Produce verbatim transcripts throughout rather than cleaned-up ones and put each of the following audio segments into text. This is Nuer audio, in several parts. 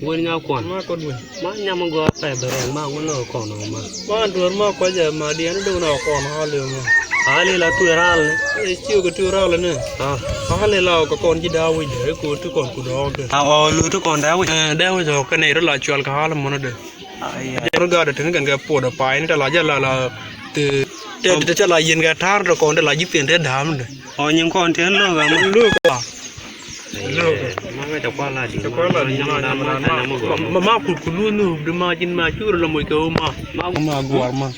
Wen nya kuɔn. Ma kɔn wen. Ma nyam gɔaa pɛ bɛ rɛŋ ma ŋun lɔ kɔn ma. Ma duɔr ma kɔc ɛ ma diɛn duk na kɔn hali ma. Hali la tuɛ ral ni. Ɛ ciok kɛ tuɛ ral ni. Ah. Hali la kɛ kɔn ci daa wic dɛ ko ti kɔn ku dɔɔk dɛ. Ah, ɔ lu ti kɔn daa wic. Ɛ daa wic ɔ kɛ nɛy rɔ la cual kɛ hali mɔnɔ dɛ. Ai, ai. Jɛn gat dɛ tin kɛn kɛ puɔt ɛ pay ni tɛ la jɛ la la ti tɛ tɛ la yen kɛ tar dɛ kɔn tɛ la ji̱ pien tɛ dam dɛ. Ɔ nyin kɔn tɛ lok ama. Lok. Lok. Ma ŋa cɛ kual la di. Cɛ kual la di ma ma ma kut kulu nu di ma jin ma cur la moc kɛ ma. Ma ma guar ma.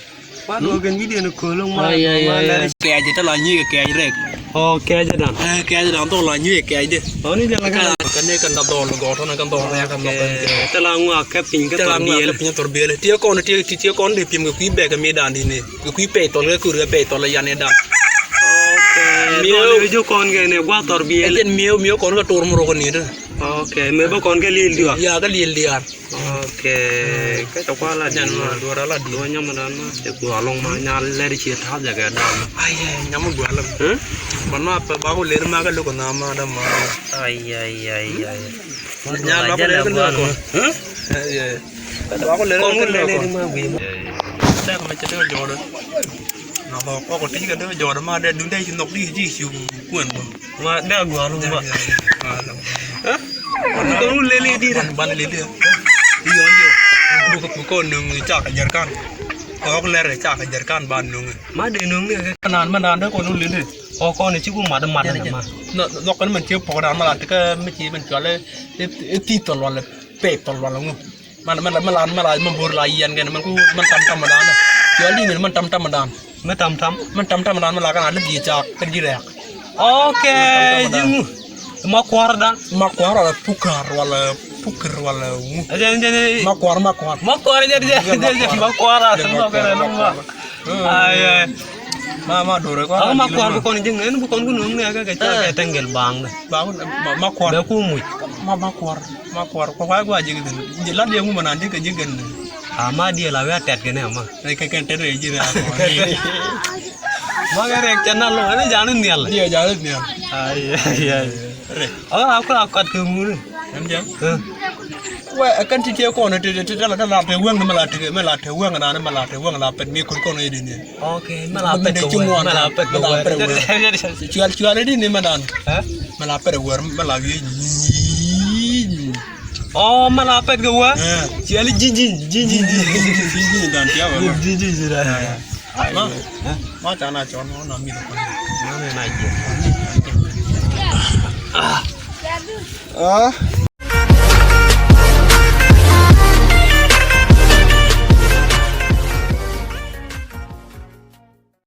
Kuan wä kɛn wi̱diɛn köl ma. Ai, ai, ai, ai. Kɛɛc tɛ la nyiek kɛɛc rɛk. Ɔ kɛɛc dan. Ɛ kɛɛc dan thok la nyiek kɛɛc dɛ. Ɔ ni jɛ la ka. Kɛ ne kɛn ka dhɔl gɔt tɔnɛ kɛn dhɔl rɛk kɛn dhɔl kɛn. Tɛ la ŋua kɛ piny kɛ thɔr biɛl. Kɛ piny thɔr biɛl. Tiɛ kɔn tiɛ tiɛ kɔn dee piɛm kɛ kui̱ bɛk kɛ mi dan di ne. Kɛ kui̱ pɛy thɔl kɛ kur kɛ pɛy thɔl yan ɛ dan. Ok. Miɛw. Jɔ kɔn kɛ ne gua thɔr biɛl. Ɛ jɛn miɛw miɛw kɔn kɛ tor murok ni dɛ. Ok. Mɛ bä kɔn kɛ liɛl diaal. Ya kɛ liɛl diaal. Ok. Kä cɛ kual la di̱i̱t ma duɔr ala di̱i̱t. Duɔr nyam dan ma cɛ guɔ lɔŋ ma nya lɛr ci ta̱a̱ jɛ kɛ dan. Ai nyam guɔ lɔŋ. Hä? Man ma pɛ ba ku ler ma kɛ luk na ma da ma. Ai ai ai ai. Nya ma ku ler kɛ luk. Hä? Ai ai. Ba ku ler kɛ luk. Tɛk ma cɛ dee jɔɔdɛ. Na bä kɔk ti kɛ dee jɔɔdɛ ma dee dun dee ci nhɔk di ci ci kuɛn bä. Ma dee gua̱a̱r wä. Ɛ? Kɔn wä lel i̱ di̱t. Ban lel i̱. I̱ yɔ yɔ. Buk buk kɔn nöŋ cak kɛ jɛrkan. Kɔk lɛr cak kɛ jɛrkan ban nöŋ. Ma dee nöŋ ni kɛ nan mɛ nan dee kɔn wä lel i̱. Ɔ kɔn i̱ ci ku mat mat ni ma. Nhɔk kɛn mɛn ci pɔk dan ma la ti kɛ mi ci mɛn cual i̱ i̱ thith thɔl wal i̱ pɛth thɔl wal ŋu. Man man man lan man lan man bor la yɛn kɛn man ku man tam tam dan. Yɔl di min man tam tam dan. Mi tam tam. Man tam tam dan man la kan a lip yi cak kɛn ji rɛk. Ok. Jiŋu. Ma kuar dan. Ma kuar wala pukar wala pukar wala ŋu. Ajen jen. Ma kuar ma kuar. Ma kuar jen jen jen ma kuar a. Ai ai. Ma ma dore ko. Ama kɔr bi kɔn jiŋ en bi kɔn ku nuŋ ni aka kɛ ca kɛ tɛŋgɛl baŋ ni. Ba ma ma kɔr. Bɛ ku muc. Ma ma kɔr ma kɔr ko wa gwa jiŋ den. Jiŋ la diɛ ŋu ma nan jiŋ kɛ jiŋ kɛ ni. Ama diɛ la wia tɛt kɛ ni ama. Kɛ kɛ tɛt rɛ jiŋ ni ama. Ma kɛ rɛ kɛ na lo ni jani niɛl. Diɛ jani niɛl. Ai ai ai. Rɛ. Ama aku la kɔt kɛ ŋu ni. Ɛn jɛ. Wɛ ɛ kɛn ti tiɛ kɔn ti ti ti la ti la ti wɛŋ ni mɛ la ti mɛ la ti wɛŋ na ni mɛ la ti wɛŋ la pɛt mi kur kɔn yɛ di ni. Ok, mɛ la pɛt kɛ wɛ mɛ la pɛt kɛ wɛ. Cual cual di ni mɛ dan. Mɛ la pɛt wɛ mɛ la wiɛ nyi. Ɔ mɛ la pɛt kɛ wɛ. Cual ji ji ji ji ji. Ji ji dan tiɛ wɛ. Ji ji ji dan. Ma ma ca na cɔn ma na mi. Ma na na ji. Ah.